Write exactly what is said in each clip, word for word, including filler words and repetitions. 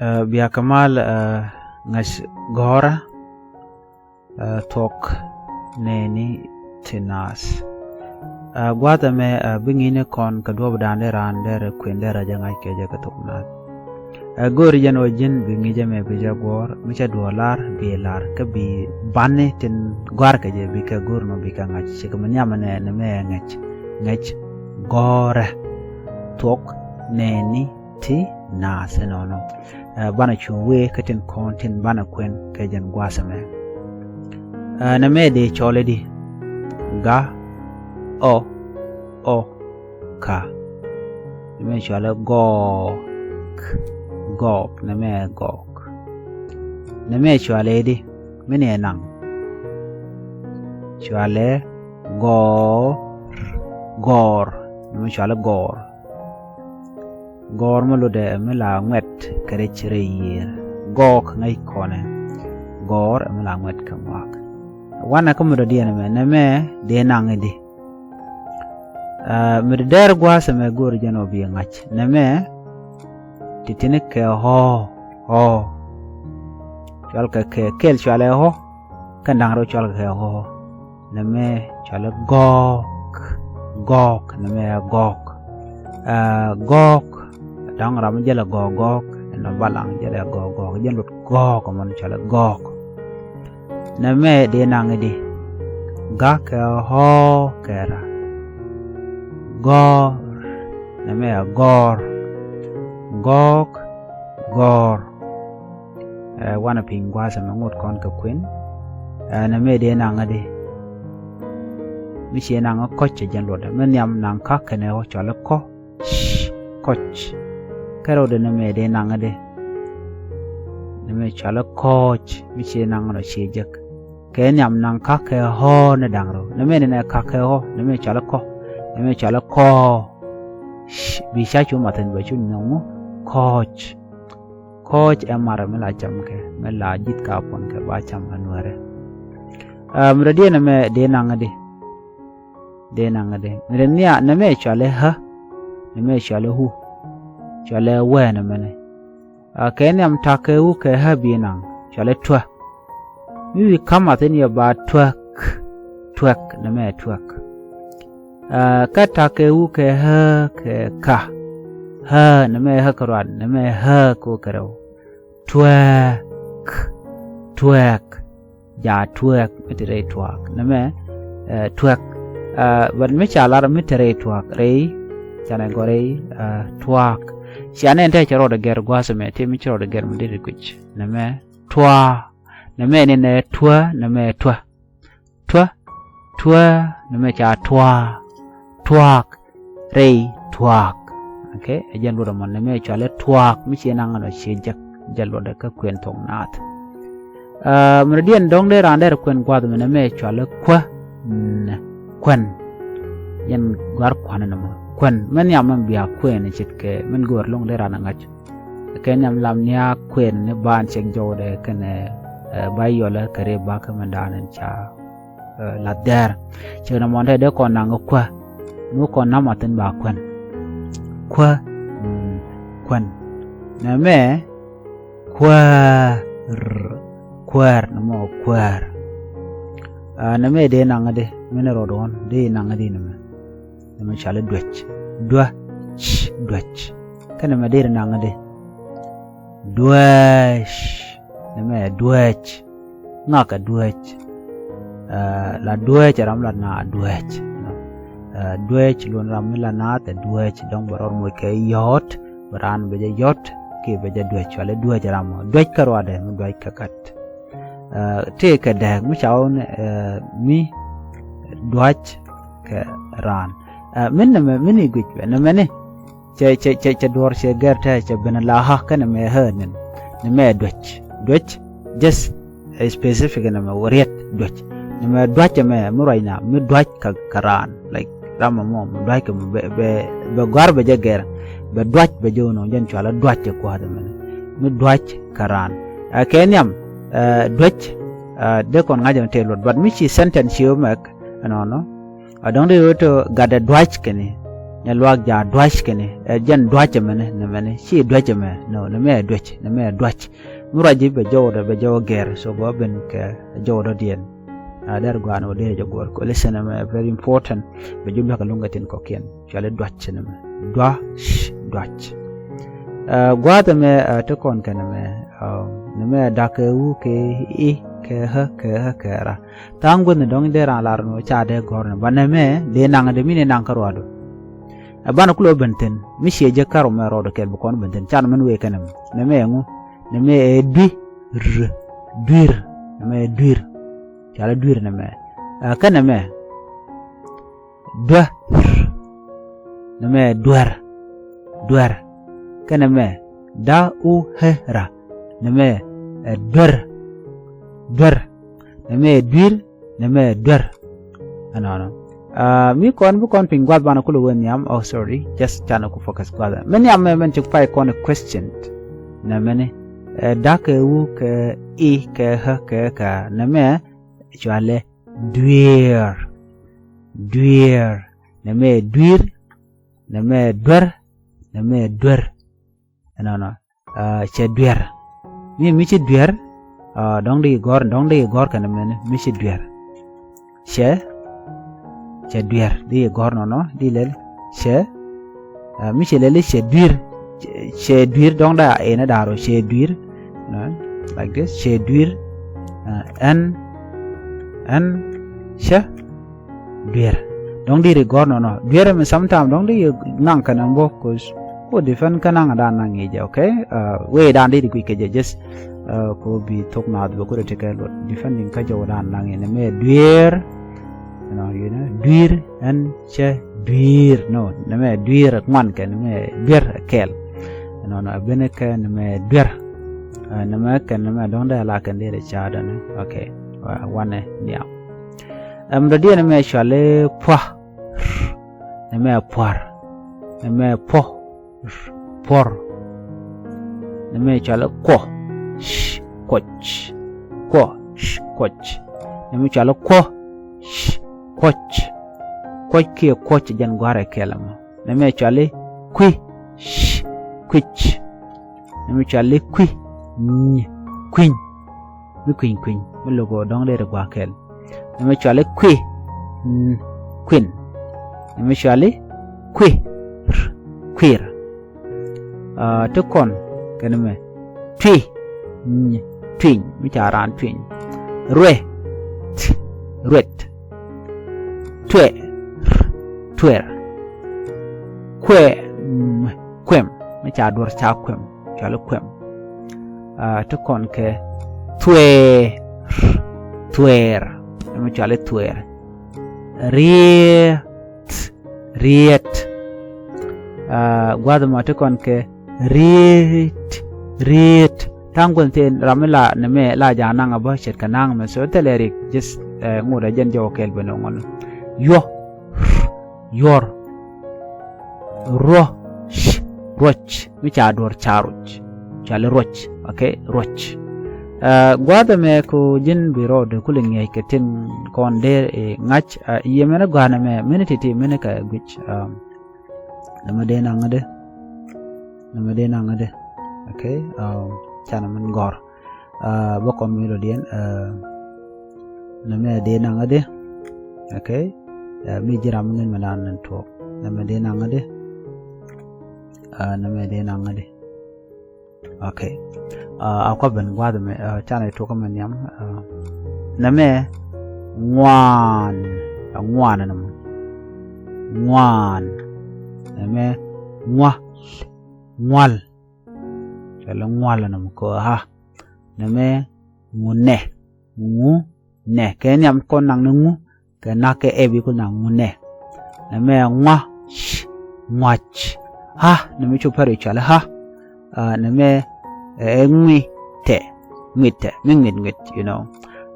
Ɛ, bia kɛ mal, ɛ, ŋäc gɔ̱rä, ɛ, thuɔ̱k nɛɛni ti naath. Ɛ, gua̱a̱th ɛmɛ, ɛ, bi ŋi̱i̱cni kɔn kɛ duɔ̱ɔ̱p da̱a̱n dee raan dee rɛ kuën dee rɛ jɛ ŋa̱c kɛ jɛ kɛ thok naath. Ɛ, go̱o̱ri jɛn ɣöö ji̱n bi ŋi̱i̱c ɛmɛ bi jɛ guɔ̱ɔ̱r, mi cɛ duɔ̱ɔ̱r lar, bi lar, kä bi banni tin gɔ̱a̱r kɛ jɛ, bi kɛ go̱o̱r nɔ bi kɛ ŋa̱c, cikɛ mi nhiam ɛnɛ, nɛmɛ ɛ ŋäc, ŋäc gɔ̱rä, thuɔ̱k nɛɛni ti naath ɛnɔnɔ. Ɛ, banɛ cu wee kä tin kɔn tin banɛ kuën kɛ jɛn gua̱a̱th ɛmɛ. Ɛ, nɛmɛ dee cɔl i̱di? Ga, ɔ, ɔ, ka. Nɛmɛ cɔalɛ gɔɔk, gɔɔk, nɛmɛ gɔɔk. Nɛmɛ cɔalɛ i̱di? Mi ni ɛ naŋ. Cɔalɛ gɔɔr, gɔɔr. Nɛmɛ cɔalɛ gɔɔr. Gɔɔr mi lotdɛ mi la ŋuɛt kɛ rɛc rɛy yiëër. Gɔɔk ŋäc kɔnɛ. Gɔɔr mi la ŋuɛt kɛ ŋuak. Wanɛ kä mi dɔ̱diɛn ɛmɛ, nɛmɛ dee naŋ i̱di? Ɛ, mi dee dɛr gua̱a̱th ɛmɛ go̱o̱r jɛn ɔ bi ŋa̱c. Nɛmɛ ti̱ti̱ni kɛ ɣɔ̱, ɣɔ̱. Cɔal kɛ kɛ kɛl cɔalɛ ɣɔ̱. Kɛn da̱ŋ rɛw cɔal kɛ kɛ ɣɔ̱. Nɛmɛ cɔalɛ gɔɔk, gɔɔk, nɛmɛ ɛ gɔɔk. Ɛ, gɔɔk, da̱ŋ ram mi jälɛ gɔɔk, gɔɔk, ɛnɔ balaŋ jälɛ gɔɔk, gɔɔk, jɛn lot gɔɔk, mɔn cɔalɛ gɔɔk. Nɛmɛ dee naŋ i̱di? Ga kɛ ɣɔ̱ kɛ ra. Gɔ̱r. Nɛmɛ ɛ gɔ̱r. Gɔ̱k. Gɔ̱r. Ɛ, wanɛ piny gua̱a̱th ɛmɛ ŋot kɔn kɛ kuën. Ɛ, nɛmɛ dee naŋ i̱di? Mi ciɛ naŋ kɔ̱c ɛ jɛn luɔtdɛ. Mi nhiam naŋ ka kɛnɛ ɣɔ̱ cɔalɛ kɔ̱. Ci, kɔc. Kɛ rɛwdɛ nɛmɛ dee naŋ i̱di? Nɛmɛ cɔalɛ kɔc, mi ciɛ naŋ nɔ ciɛ jek. Kɛ nhiam naŋ ka kɛ ɣɔ̱ ni da̱ŋ rɛw. Nɛmɛ ni nɛ ka kɛ ɣɔ̱, nɛmɛ cɔalɛ kɔ̱. Nɛmɛ cɔalɛ kɔ̱. Ci, bi ca cu mathin bɛ cu nɔŋ kɔc. Kɔc ɛ marɛ mi la cam kɛ, mi la ji̱th ka puɔn kɛ ba cam a nuɛrɛ. Ɛ, mi dɔ̱diɛn ɛmɛ dee naŋ i̱di? Dee naŋ i̱di? Mi dee nia, nɛmɛ cɔalɛ ɣä, nɛmɛ cɔalɛ ɣu, cɔalɛ wee nɛmɛni. Ɛ, kɛ nhiam ta̱kɛ ɣu kɛ ɣä bi naŋ, cɔalɛ tuä. Mi wi̱i̱ ka̱m a thi̱n yɛ ba tuäk, tuäk, nɛmɛ tuäk. Ɛ, kä ta̱kɛ ɣu kɛ ɣä kɛ ka, ɣä, nɛmɛ ɣä kɛ ruan, nɛmɛ ɣä kɛ ɣu kɛ rɛw. Tuäk, tuäk. Ja tuäk mi te rɛy tuaak. Nɛmɛ, ɛ, tuäk. Ɛ, but mi ca lar mi te rɛy tuaak rɛy, canɛ gɔ̱r rɛy, ɛ, tuaak. Cia nɛn te cɛ rɔɔdɛ gɛr gua̱a̱th ɛmɛ, te mi ci rɔɔdɛ gɛr mi deri guic. Nɛmɛ tuaa. Nɛmɛ ni nɛ tuä, nɛmɛ tuä. Tuä, tuä, nɛmɛ ca tuaa. Tuaak. Rɛy tuaak. Okay, ɛ jɛn luɔt ɛmɔ nɛmɛ cɔalɛ tuaak mi ciɛ naŋ nɔ ciɛ jek, jɛn luɔtdɛ kä kuën thok naath. Ɛ, mi dɔ̱diɛn dɔ̱ŋ dee raan dee rɛ kuën gua̱a̱th mi nɛmɛ cɔalɛ kuä, n, kuän. Jɛn gua̱a̱r kuän nɛmɔ. Kuän. Mɛn nhiam mɛn bia kuën ce̱tkɛ mɛn go̱o̱r lo̱ŋ dee raan ɛ ŋa̱c. Kɛ nhiam lam nia kuën ni baan cɛk jɔwdɛ kɛnɛ, ɛ, ba yɔlɛ kɛ ri bakä mɛn daan in ca, ɛ, lath gɛr. Cɛ nɔmɔ te dee kɔn naŋ kuä. Mi kɔn namɔ thi̱n ba kuän. Kuä. Mm, kuän. Nɛmɛ kuäär. Kuäär. Nɛmɔ kuäär. Ɛ, nɛmɛ dee naŋ i̱di? Mi ni rɔɔd ɣɔn dee naŋ i̱di nɛmɛ? Nɛmɛ cɔalɛ duäc. Duäc. Duäc. Kä nɛmɛ deri naŋ i̱di? Duäc. Nɛmɛ duäc. Ŋakɛ duäc. Ɛ, la duäc ɛ ram la na duäc. Ɛ, duäc luɔn ram mi la naath ɛ duäc. Dɔ̱ŋ bɛ rɔɔd moc kɛ yɔ̱t, bɛ raan bɛ jɛ yɔ̱t kiɛ bɛ jɛ duäc. Cɔalɛ duäc ɛ ram ɔ. Duäc kä ruadɛ mi duäc kä gat. Ɛ, tëëkɛ dääk mi ca wä ni, ɛ, mi duac kɛ raan. Ɛ, min nɛmɛ, min i̱ guic bɛ nɛmɛ ni. Cɛ, cɛ, cɛ, cɛ duɔ̱ɔ̱r cɛ gɛr tɛ cɛ ben la ɣä kɛnɛ mɛ ɣä nin. Nɛmɛ duäc. Duäc, just, ɛ, specific nɛmɛ wä riɛt duäc. Nɛmɛ duac ɛmɛ mi ruacna mi duac kɛ, kɛ raan. Like, ram ɛmɔ mi duac kɛ mɔ bɛ, bɛ, bɛ gɔ̱a̱r bɛ jɛ gɛr. Bɛ duac bɛ jɛ wä nɔ jɛn cɔalɛ duac ɛ kua̱th ɛmɛ. Mi duac kɛ raan. Ɛ, kɛ nhiam, ɛ, duäc, ɛ, dee kɔn ŋa̱c ɛn tëë luɔt. But mi ci sentence ci wä mɛk, ɛnɔnɔ. Ɛ, dɔ̱ŋ dee wä tɔ gatdɛ duac kɛn i̱. Nyɛ luaak ja dua̱c kɛnɛ, ɛ jɛn dua̱c ɛmɛnɛ, nɛmɛnɛ, ci dua̱c ɛmɛ, no, nɛmɛ ɛ dua̱c, nɛmɛ ɛ dua̱c. Mi ruac ji̱ bɛ jɔwdɛ, bɛ jɔw gɛr, so bɛ ben kɛ jɔwdɛ diɛn. A, dɛr gua̱a̱n wä dee jɛ guɔ̱r kɔ, listen ɛmɛ, very important. Bɛ ji̱ luäk ɛlɔ̱ŋ kɛ tin kɔ̱kiɛn. Cuali dua̱c nɛmɛ. Dua̱c, dua̱c. Ɛ, gua̱a̱th ɛmɛ, ɛ, ti kɔn kɛ nɛmɛ, ɛ, nɛmɛ da̱k kɛ wu kɛ i kɛ ɣä kɛ ɣä kɛ ra. Tha̱a̱ŋ guäthni dɔ̱ŋ dee raan lar ni ca dee gɔ̱r ni ba nɛmɛ dee naŋ dee mi ni naŋ kä ruaadu. Ɛ banɛ kulɛ ben thi̱n mi ciɛ jek kä rumɛ rɔɔdu kɛl bi kɔn ben thi̱n can mɛn wee kɛ nɛmɛ. Nɛmɛ ɛŋu? Nɛmɛ ɛ dui̱r. Dui̱r. Nɛmɛ ɛ dui̱r. Cuali dui̱r nɛmɛ. Ɛ, kä nɛmɛ. Duer. Nɛmɛ duer. Duer. Kɛnɛ mɛ da u he ra. Nɛmɛ ɛ duer. Duer. Nɛmɛ duir. Nɛmɛ duer. Ɛnɔnɔ. Aa, mi kɔn bi kɔn piny guath banɛ kulɛ wee nhiam. Oh, sorry. Just canɛ ku focus guath. Mɛ nhiam mɛ mɛn cik pay kɔn question. Nɛmɛni. Ɛ da kɛ u kɛ i kɛ he kɛ ka. Nɛmɛ cualɛ duer. Duer. Nɛmɛ duir. Nɛmɛ duer. Nɛmɛ duer. Ɛnɔnɔ. Aa, cɛ duer. Mi, mi ci duer. Aa, dɔ̱ŋ di gɔ̱r, dɔ̱ŋ di gɔ̱r kɛnɛ mɛni, mi ci duer. Cɛ, cɛ duer. Di gɔ̱r nɔnɔ, di lɛl. Cɛ, aa, mi cɛ lɛl cɛ duir. Cɛ, cɛ duir dɔ̱ŋ da ɛnɛ da̱r ɔ, cɛ duir. Nɔ, like this, cɛ duir. Aa, ɛn, ɛn, cɛ. Duer. Dɔ̱ŋ di ri gɔ̱r nɔnɔ. Duer mi sometime dɔ̱ŋ di naŋ kɛn ɛn bä, 'cause ko defend kä naŋ dan naŋ i̱ jɛ, okay? Aa, wee dan di di guic kɛ jɛ, just, aa, ko bi thok naath bɛ ko di ti kɛ luɔt. Defending kä jɛ wä dan naŋ i̱ nɛmɛ duer. You know, you know, duir ɛn cɛ duir. No, nɛmɛ duir ŋuan kɛ nɛmɛ duer kɛl. Nɔnɔ, a ben kɛ nɛmɛ duer. Aa, nɛmɛ kɛ nɛmɛ dɔ̱ŋ dee la kɛn di ri ca dɔni. Okay. Wa, wanɛ niam. Ɛm, dɔ̱diɛn nɛmɛ cuali pua̱r. Nɛmɛ pua̱r. Nɛmɛ puɔ̱r. Puɔ̱r. Nɛmɛ cuali kuɔ. Sh, kuɔc. Kuɔ. Sh, kuɔc. Nɛmɛ cuali kuɔ. Sh, kuɔc. Kuɔc kiɛ kuɔc jɛn gua̱rɛ kɛl ɛmɔ. Nɛmɛ cuali kui̱. Sh, kui̱c. Nɛmɛ cuali kui̱. Ny, kui̱ny. Mi kui̱ny kui̱ny. Mi lo̱k ɔ dɔ̱ŋ dee ri gua̱a̱ kɛl. Nɛmɛ cuali kui̱. N, kui̱n. Nɛmɛ cuali kui̱. R, kui̱r. Aa, ti kɔn kɛn mɛ. Tui̱. Ny, tui̱ny. Mi ca raan tui̱ny. Ruɛ. T, ruɛt. Tuɛ. R, tuɛr. Kuɛ. M, kuɛm. Mi ca duɔr ca kuɛm. Cuali kuɛm. Aa, ti kɔn kɛ thuɛɛr. Thuɛɛr. Ɛmɛ cuali thuɛɛr. Riet. Riet. Aa, gua̱th mɔ ti kɔn kɛ riet. Riet. Tha̱a̱ŋ gua̱th ti ram mi la nɛmɛ la ja̱a̱n naŋ a bä ce̱tkɛ naŋ mɛ so thilɛ rik. Just, ɛ, ŋot a jɛn jɔw kɛl ben ŋɔn. Yuɔ. Yuɔr. Ruɔ. Sh, ruɔc. Mi ca duɔr ca ruc. Cuali ruɔc. Okay, ruɔc. Aa, gua̱a̱th ɛmɛ ko ji̱n bi rɔɔdɛ kulɛ ŋi̱eec kɛ tin kɔn dee, ɛ, ŋa̱c. Aa, yɛ mɛn ɛ gua̱a̱n ɛmɛ mini ti̱ti̱ mini kɛ guic. Aa, nɛmɛ dee naŋ ŋädɛ. Nɛmɛ dee naŋ ŋädɛ. Okay. Aa, canɛ min gɔ̱r. Aa, bä kɔn mi lɔ diɛn, aa, nɛmɛ dee naŋ ŋädɛ. Okay. Aa, mi ji̱ ram mi ŋäc mɛ naan nɛn tuɔɔk. Nɛmɛ dee naŋ ŋädɛ. Aa, nɛmɛ dee naŋ ŋädɛ. Okay. Aa, a kɔ ben gua̱a̱th mɛ, aa, canɛ tuɔɔk mɛ nhiam. Aa, nɛmɛ ŋuan. Aa, ŋuan nɛmɛ. Ŋuan. Nɛmɛ ŋual. Ŋual. Cuali ŋual nɛmɛ kɔ ha. Nɛmɛ ŋunɛ. Ŋunɛ. Kɛ nhiam kɔn naŋ ni ŋu. Kɛ nak kɛ ɛ bi kul naŋ ŋunɛ. Nɛmɛ ŋua. Sh, ŋuac. Ha. Nɛmɛ cu pɛr i̱ cuali ha. Aa, nɛmɛ, ɛ, ŋuitɛ. Ŋuitɛ. Mi ŋuit ŋuit, you know.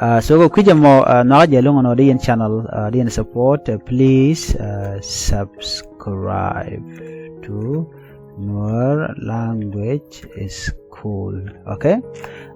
Aa, so kɛ kui̱cɛ mɔ, aa, nhɔakɛ jɛ lo̱ŋ ɛnɔ di yɛn channel, aa, di yɛn support, aa, please, aa, subscribe to Nuer language is cool. Okay.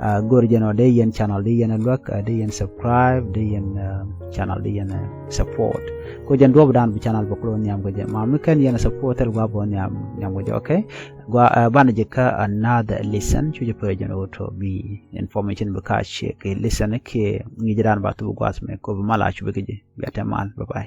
Aa, go̱r jɛn ɔ dee yɛn channel di yɛn luäk, aa, di yɛn subscribe, di yɛn, aa, channel di yɛn, aa, support. Ko jɛn duɔp dan bi channel bä klo nhiam kɛ jɛ. Ma mi kɛn yɛn support thil gua bä nhiam nhiam kɛ jɛ, okay? Gua, eh, banɛ jɛ kä another lesson. Cu jɛ pɛ jɛn auto bi information bi ka share kɛ lesson kɛ ŋi̱i̱c dan ba thuk guas mɛ ko bi mal a cu bi kɛ jɛ. Bia tɛ mal. Bye bye.